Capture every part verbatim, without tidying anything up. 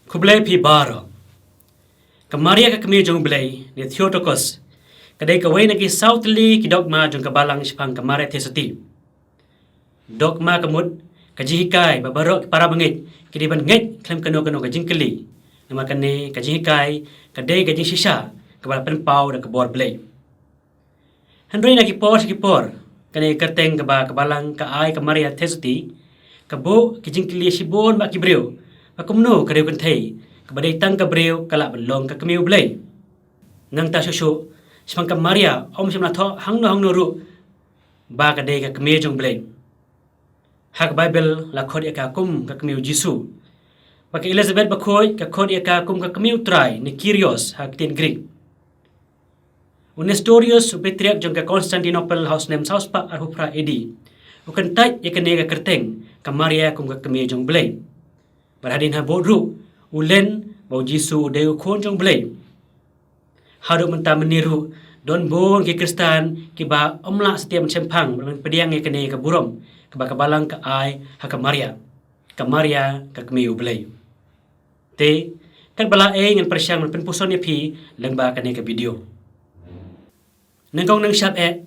Khublei phi baroh. Ka Maria ka kmie jong U Blei, ne Theotokos, ka dei kawei na ki saw tylli ki dogma jong ka balang shaphang ka Maria Theisotti. Dogma ka mut ka jinghikai ba baroh ki para bangeit ki dei ban ngeit khlem kano kano ka jingkylli. Namar kane ka jinghikai ka dei ka jingshisha kaba la pynpaw da ka bor Blei. Hynrei na ki por sha ki por, kane ka kyrteng kaba ka balang ka ai ka Maria Theisotti ka buh ki jingkylli shibun ba ki briew, ba kumno ka dei kynthei kaba dei tang ka briew ka lah ban long ka kmie U Blei. Nangta shuh shuh, shaphang ka Maria ym shym la thoh hangno hangno ruh ba ka dei ka kmie jong U Blei. Ha ka Baibl la khot ïa ka kum ka kmie U Jisu. Ba ka Elizabeth bakhuid ka khot ïa ka kum ka kmie U Trai, ne Kyrios ha ka ktien Greek. U Nestorius, u patriarch jong ka Constantinople ha u snem saw spah arphew phra A D, u kyntait ïa kane ka kyrteng ka Maria kum ka kmie jong U Blei. Bad hadien habud ruh u len ba U Jisu u dei u khun jong U Blei. Haduh mynta mynne ruh don bun ki Khristan kiba ym lah satia ban shemphang bad ban pdiang ïa kane ka burom kaba ka balang ka ai ha ka Maria, ka Maria ka kmie U Blei. Te katba la ei, ngan pyrshang ban pynpuson ïa phi lyngba kane ka video. Nyngkong nyngshap eh,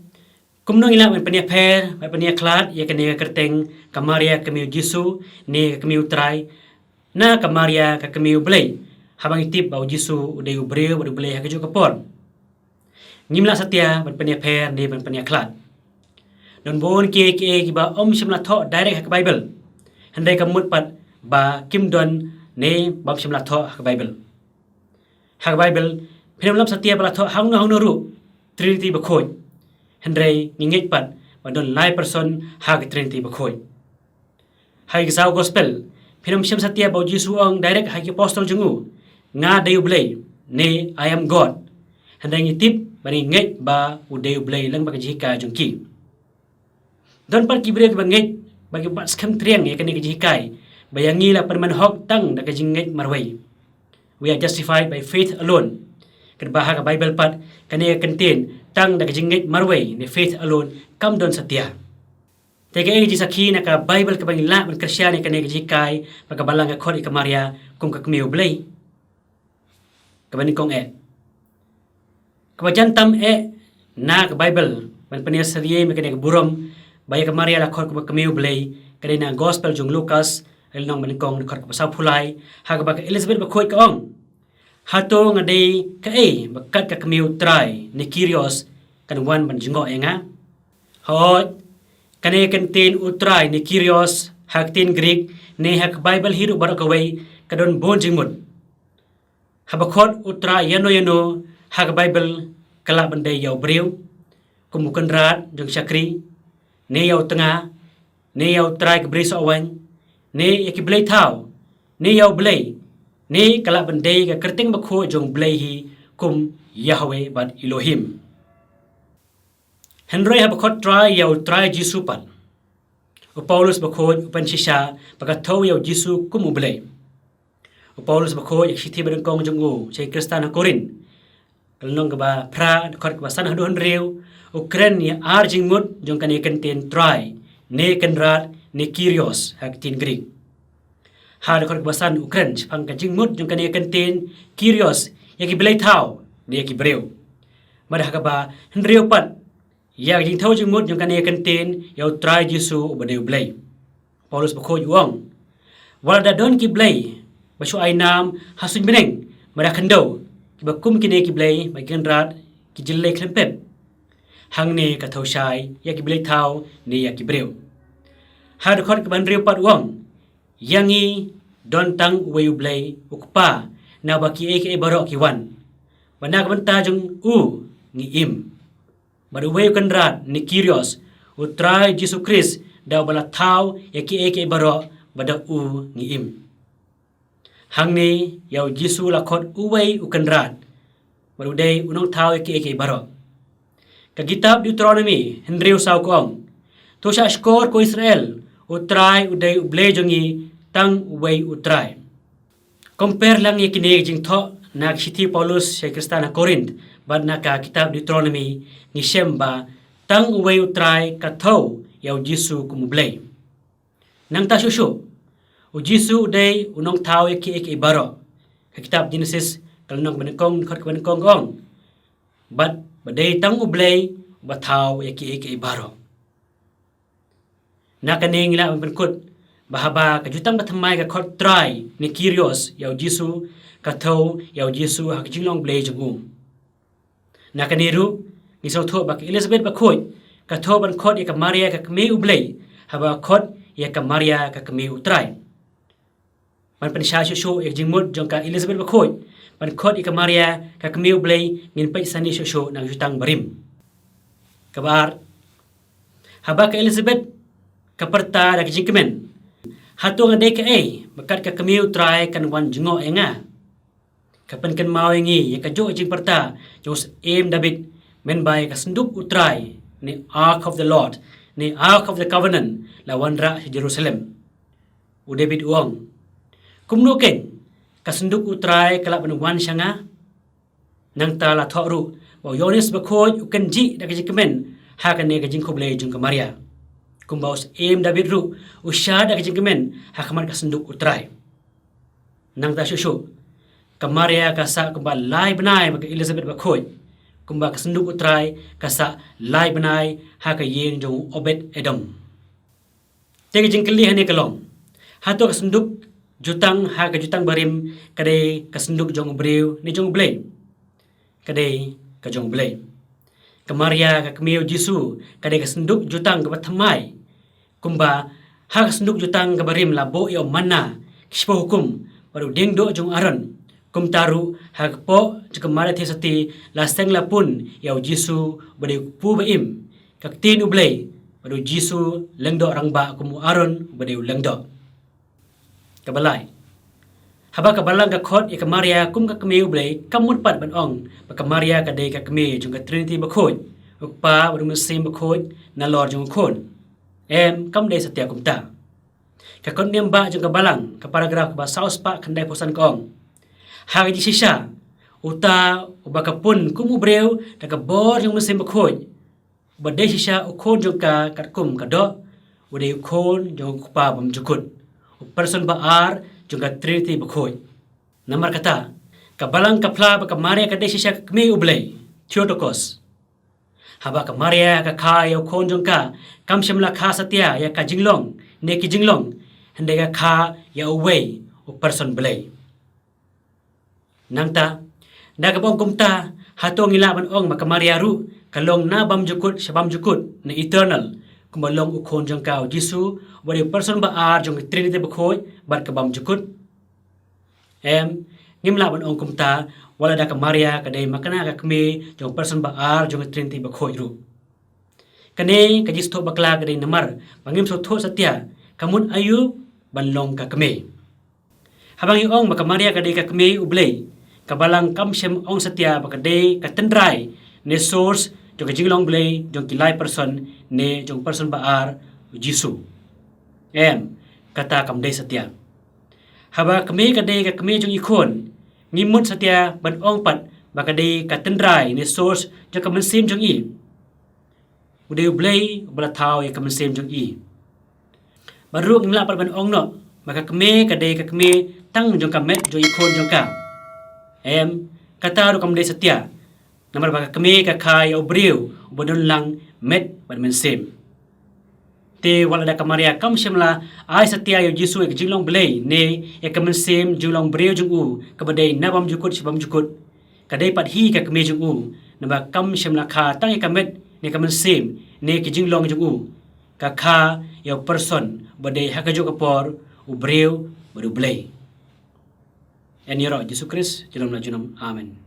kumno ngi lah ban pynïapher, ban pynïakhlad ïa kane ka kyrteng ka Maria kmie U Jisu ne ka kmie U Trai na ka Maria ka kmie U Blei, haba ngi tip ba U Jisu u dei u briew bad U Blei ha kajuh ka por? Ngim lah satia ban pynïapher ne ban pynïakhlad. Don bun kiei kiei kiba ym shym la thoh direct ha ka Baibl, hynrei ka mut pat ba kim don ne ba ym shym la thoh ha ka Baibl. Ha ka Baibl phin ym lap satia ba la thoh hangno hangno ruh Trinity bakhuid. Hynrei ngi ngeit pat ba don lai person ha ka Trinity bakhuid. Ha ki saw Gospel phin ym shem satia ba U Jisu u ong direct ha ki apostol jong u, "Nga dei U Blei," ne "I am God." Hynrei ngi tip bad ngi ngeit ba u dei U Blei lyngba ka jinghikai jong ki. Don pat ki briew kiba ngeit bad kiba skhem triang ïa kane ka jinghikai ba ïa ngi la pynman hok tang da ka jingngeit marwei. "We are justified by faith alone." Katba ha ka Baibl pat kane ka kyntien tang da ka jingngeit marwei ne faith alone kam don satia. Te kaei ka jingsakhi na ka Baibl kaba ngi lah ban kyrshan ïa kane ka jinghikai ba ka balang ka khot ïa ka Maria kum ka kmie U Blei? Kaba nyngkong eh, kaba jan tam eh na ka Baibl ban pynïasyriem ïa kane ka burom ba ïa ka Maria la khot kum ka kmie U Blei ka dei na Gospel jong u Lukas, lynnong ba nyngkong, dkhot kaba sawphew lai, ha kaba ka Elizabeth bakhuid ka ong, "Hato nga dei kaei ba kat ka kmie U Trai, ne Kyrios, kan wan ban jngoh ïa nga?" Hooid, kane ka kyntien U Trai ne Kyrios ha ka ktien Greek ne ha ka Baibl hi ruh baroh kawei ka don bun jingmut. Haba khot U Trai ïano ïano ha ka Baibl, ka lah ban dei ïa u briew, kum u kynrad jong shakri, ne ïa u tnga, ne ïa U Trai ka Bri Sohwaiñ, ne ïa ki blei thaw, ne ïa U Blei, ne ka lah ban dei ka kyrteng bakhuid jong U Blei hi, kum Yahweh bad Elohim. Hynrei haba khot trai ïa U Trai Jisu pat, u Paulus bakhuid u pynshisha ba ka thew ïa U Jisu kum U Blei. U Paulus bakhuid ha ka shithi banyngkong jong u sha ki Khristan ha Korinth, lynnong kaba phra, dkhot kaba san haduh hynriew, u kren ïa ar jingmut jong kane ka kyntien trai, ne kynrad, ne Kyrios ha ka ktien Greek. Ha dkhot kaba san u kren shaphang ka jingmut jong kane ka kyntien Kyrios ïa ki blei thaw ne ïa ki briew. Bad ha kaba hynriew pat, ïa ka jingthew jingmut jong kane ka kyntien ïa U Trai Jisu uba dei U Blei. Paulus bakhuid u ong, wat la da don ki blei ba shu ai nam ha suiñ bneng, mada khyndew, kiba kum kine ki blei ba ki kynrad, ki jyllei khlem pep, hangne ka thew shai ïa ki blei thaw ne ïa ki briew. Ha dkhot kaba hynriew pat u ong, ïa ngi don tang uwei U Blei, U Kpa, na uba kiei kiei baroh ki wan, bad na ka bynta jong u ngi im. Bad uwei u kynrad ne Kyrios, U Trai Jisu Khrist, da uba la thaw ïa kiei kiei baroh, bad da u ngi im. Hangne ïa U Jisu la khot uwei u kynrad, bad u dei u nongthaw ïa kiei kiei baroh. Ka kitab Deuteronomi hynriew saw ka ong, to shah shkor ko Israel, U Trai u dei U Blei jong ngi, tang uwei U Trai. Compare lang ïa kine ki jingthoh na ka shithi Paulus sha ki Khristan ha Korinth bad na ka kitab Deuteronomi, ngi shem ba tang uwei U Trai ka thew ïa U Jisu kum U Blei. Nangta shuh shuh, U Jisu u dei u nongthaw ïa kiei kiei baroh. Ka kitab Genesis, ka lynnong kaba nyngkong, dkhot kaba nyngkong ka ong: Bad ba dei tang U Blei uba thaw ïa kiei kiei baroh. Na kane ngi lah ban pynkut ba haba ka jutang bathymmai ka khot Trai ne Kyrios ïa U Jisu, ka thew ïa U Jisu ha ka jinglong Blei jong u. Na kane ruh ngi sngewthuh ba ka Elizabeth bakhuid ka thew ban khot ïa ka Maria ka kmie U Blei, haba khot ïa ka Maria ka kmie U Trai. Ban pynshai shuh shuh ïa ka jingmut jong ka Elizabeth bakhuid ban khot ïa ka Maria ka kmie U Blei, ngin peit sani shuh shuh na ka jutang barim. Kaba ar, haba ka Elizabeth ka pyrta da ka jingkmen: Hato nga dei kaei ba kat ka kmie U Trai kan wan jngoh ïa nga? Ka pynkynmaw ïa ngi ïa kajuh ka jingpyrta jong u Syiem David, mynba ïa ka synduk U Trai, ne Ark of the Lord, ne Ark of the Covenant, la wanrah sha Jerusalem. U David u ong: Kumno keiñ, ka synduk U Trai ka lah ban wan sha nga? Nangta la thoh ruh ba u Ïoannis bakhuid u kynjih da ka jingkmen ha kane ka jingkhublei jong ka Maria, kumba u Syiem David ruh u shad da ka jingkmen ha khmat ka synduk U Trai. Nangta shuh shuh, ka Maria ka sah kumba lai bnai bad ka Elizabeth bakhuid, kumba ka synduk U Trai ka sah lai bnai ha ka ïing jong u Obed Edom. Te ka jingkylli hangne ka long: Hato ka synduk jutang ha ka jutang barim ka dei ka synduk jong u briew ne jong U Blei? Ka dei ka jong U Blei. Ka Maria ka kmie U Jisu ka dei ka synduk jutang kaba thymmai, kumba ha ka synduk jutang kaba rim la buh ïa u manna, ki shiphew hukum bad u dieng duh jong u Aaron. Kumta ruh ha ka kpoh jong ka Maria Theisotti la seng la pun ïa U Jisu uba dei u kpu ba im, ka Ktien U Blei, bad U Jisu lyngdoh rangbah kum u Aaron uba dei u lyngdoh. Kaba lai, haba ka Balang ka khot ïa ka Maria kum ka kmie U Blei, kam mut pat ban ong ba ka Maria ka dei ka kmie jong ka Trinity bakhuid, U Kpa bad U Mynsiem Bakhuid, nalor jong U Khun. Em, kam dei satia kumta. Ka kot niam ba jong ka Balang, ka paragraph kaba saw spah khyndai phew san ka ong: Ha ka jingshisha, uta uba ka pun kum u briew da ka bor jong U Mynsiem Bakhuid, uba dei shisha u Khun jong ka katkum ka doh, u dei u Khun jong U Kpa bymjukut, u person ba ar jong ka Trinity bakhuid. Namar kata, ka Balang ka phla ba ka Maria ka dei shisha ka kmie U Blei, Theotokos. Haba ka Maria ka kha ïa u Khun jong ka, kam shym la kha satia ïa ka jinglong ne ki jinglong, hynrei ka kha ïa uwei u person Blei. Nangta, da kaba ong kumta, hato ngi lah ban ong ba ka Maria ruh ka long na bymjukut sha bymjukut, ne eternal, kumba long u Khun jong ka U Jisu, uba dei u person ba ar jong ka Trinity bakhuid bad ka bymjukut? Em, ngim lah ban ong kumta, wat la da ka Maria ka dei ma kane ka kmie jong u person ba ar jong ka Trinity bakhuid ruh. Kane ka jingsngewthuh bakla ka dei namar ba ngim sngewthuh satia ka mut aïu ban long ka kmie. Haba ngi ong ba ka Maria ka dei ka kmie U Blei, ka Balang kam shym ong satia ba ka dei ka tynrai ne source jong ka jinglong Blei jong ki lai person ne jong u person ba ar, U Jisu. Em, kata kam dei satia. Haba kmie ka dei ka kmie jong i khun, ngi mut satia ban ong pat ba ka dei ka tynrai ne source jong ka mynsiem jong i. U dei U Blei uba la thaw ïa ka mynsiem jong i. Bad ruh ngim lah pat ban ong noh ba ka kmie ka dei ka kmie tang jong ka met jong i khun jong ka. Em, kata ruh kam dei satia. Namar ba ka kmie ka kha ïa u briew uba don lang met bad mynsiem. Te wat la da ka Maria kam shym la ai satia ïa U Jisu ïa ka jinglong Blei ne ïa ka mynsiem jinglong briew jong u kaba dei na bymjukut sha bymjukut, ka dei pat hi ka kmie jong u, naba kam shym la kha tang ïa ka met ne ka mynsiem ne ki jinglong jong u. Ka kha ïa u person uba dei ha kajuh ka por u briew bad U Blei. Yn ïaroh Jisu Khrist junom la junom. Amen.